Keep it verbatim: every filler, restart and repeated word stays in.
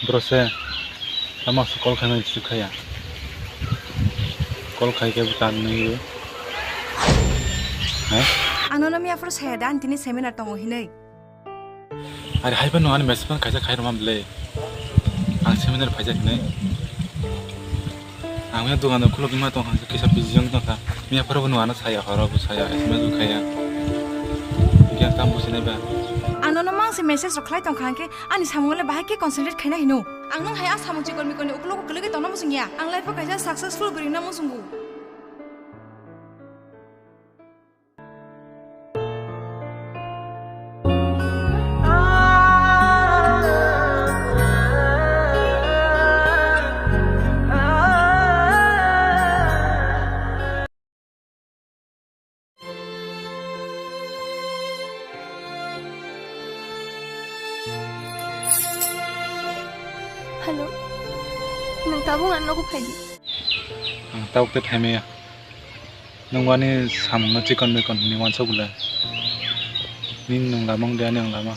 Bro se, tamo se call khaimani swk khaya. Call khai khe bo ta nwi. Ha? Ang nono miya phuru saya da, ang tini seminar tongo hinwi. Are hai phano ani message phano kaisa khai rwma bwle. Ang seminar phaijak hinwi. Ang ya dogan khuluk ma tong kha, kisa busy wng tong kha. Miya phuru bo nung ano saya, horo bo saya, S M S bo khaya. Hingke ang tamo businai ba. Ang nono mangse message rok khlai tong kha, hingke ani samung le bahai khe concentrate khaina hino. Ang nung hai a samung chikon mikon ni uklogo kwlwgwi tongna muchung ya. Ang life o kaisa successful bwrwi wngna muchungo. Hello. Nwng tabuk ano nogo phaidi. Ang tabuk tei phaimaya. Nwng ani samungno chikon mikon hwnwi uansuk bwle. Nini nwng lama wng di, ani ang lama.